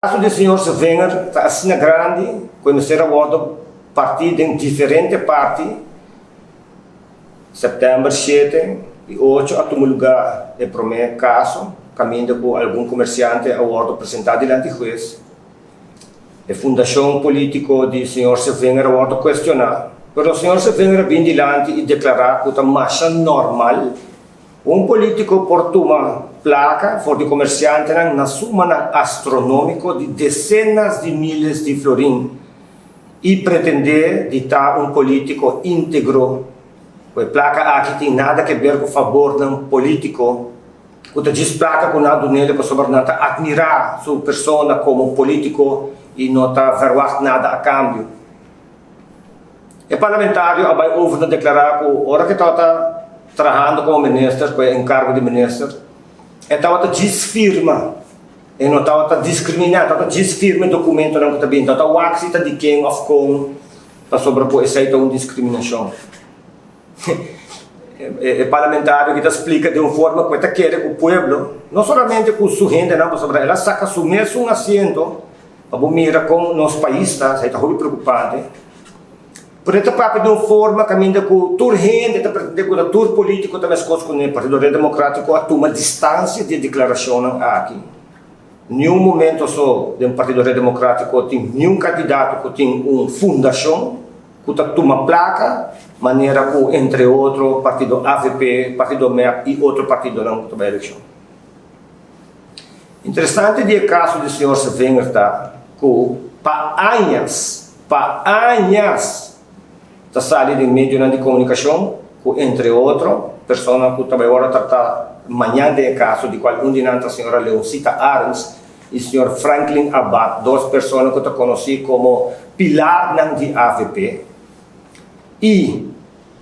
Caso di señor Sevinger ta asina grandi cu e mester a wordo parti den diferente parti. September shete y ocho a tuma lugar e prome caso caminda cu algun comerciante a wordo presenta dilanti huez. E fundacion politico di señor Sevinger a wordo cuestiona, pero señor Sevinger a bin dilanti y declara cu ta masha normal. Un polítiko por tuma plaka for di komersiantenan na sumanan astronómiko di desenas di miles di florin i pretendé di ta un polítiko íntegro. Ku e plaka aki tin nada ke ber ku fabornan polítiko, ku ta djis plaka ku nan a dun'el pasobra nan ta atmirá su persona komo polítiko i no ta verwagt nada a kambio. E parlamentario a bai over na deklará ku ora ku e tabata trahando komo minister, ku e enkargo di minister, e tabata djis firma, e no tabata diskriminá, e tabata djis firma e dokumentonan ku ta bini, tabata wak si ta di ken òf kon, pasobra ku esei ta un diskriminashon. E parlamentario aki ta splika den un forma ku e ta kere ku pueblo, no solamente ku su hendenan, pasobra el a saka su mesun asiento. Pa bo mira kon nos pais ta, esei ta hopi preokupante. Pero e ta papia di un forma kaminda ku tur hende ta pretendé ku ta tur polítiko ta meskos ku ne. Partido Red Demokratiko a tuma distansia di e deklarashonnan aki. Niun momento so den Partido Red Demokratiko tin niun kandidato ku tin un fundashon ku ta tuma plaka manera ku entre otro partido avp, partido mep i otro partidonan ku ta bai elekshon. Interesante di e kaso di señor Sevinger ta ku pa añas, pa añas ta sali den medionan di komunikashon ku entre otro persona ku ta bai wòrdu tratá mañan den e kaso di kual un di nan ta señora Leoncita Arends i señor Franklin Abad, dos persona ku ta konosí komo pilarnan di avp i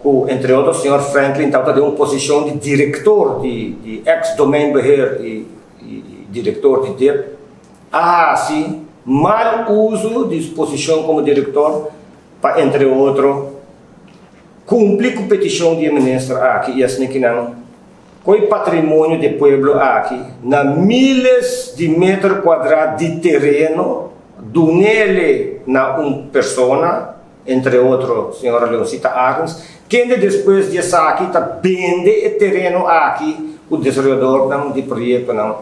ku entre otro señor Franklin tabata den un posishon di direktor di di ex Domeinbeheer i i direktor di dip, a hasi mal uso di su posishon komo direktor pa entre otro kumpli ku petishon di e minister aki i asina ki nan koi patrimonio di e pueblo aki na miles di meter kuadrá di tereno dunele na un persona. Entre otro señora Leoncita Arends, kende despues di esaki ta bende e tereno aki ku desaroyadornan di proyektonan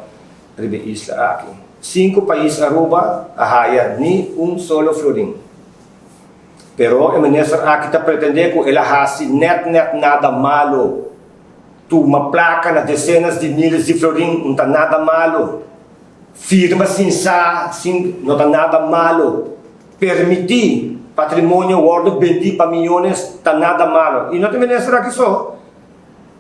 riba e isla aki. Sin ku pais Aruba a haya ni un solo florin. Pero e minister aki ta pretende ku el a hasi net net nada malo. Tuma plaka na desenas di miles di florin no ta nada malo. Firma sin sa sin no ta nada malo. Permití patrimonio wòrdu bendí pa miyones ta nada malo. I no ta minister aki so,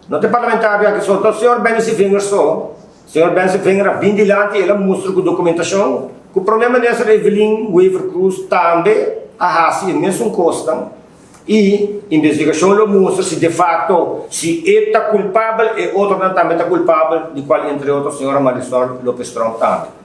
no ta e parlamentario aki so, ta señor Benny Sevinger so. Señor Benny Sevinger a bin dilanti i el a mustra ku dokumentashon ku prome minister Evelyn Wever-Croes tambe a hasi e mesun kosnan i investigashon lo mustra si defakto si e ta kulpabel e otronan tambe ta kulpabel di kual entre otro señora Marisol Lopez-Tromp tambe.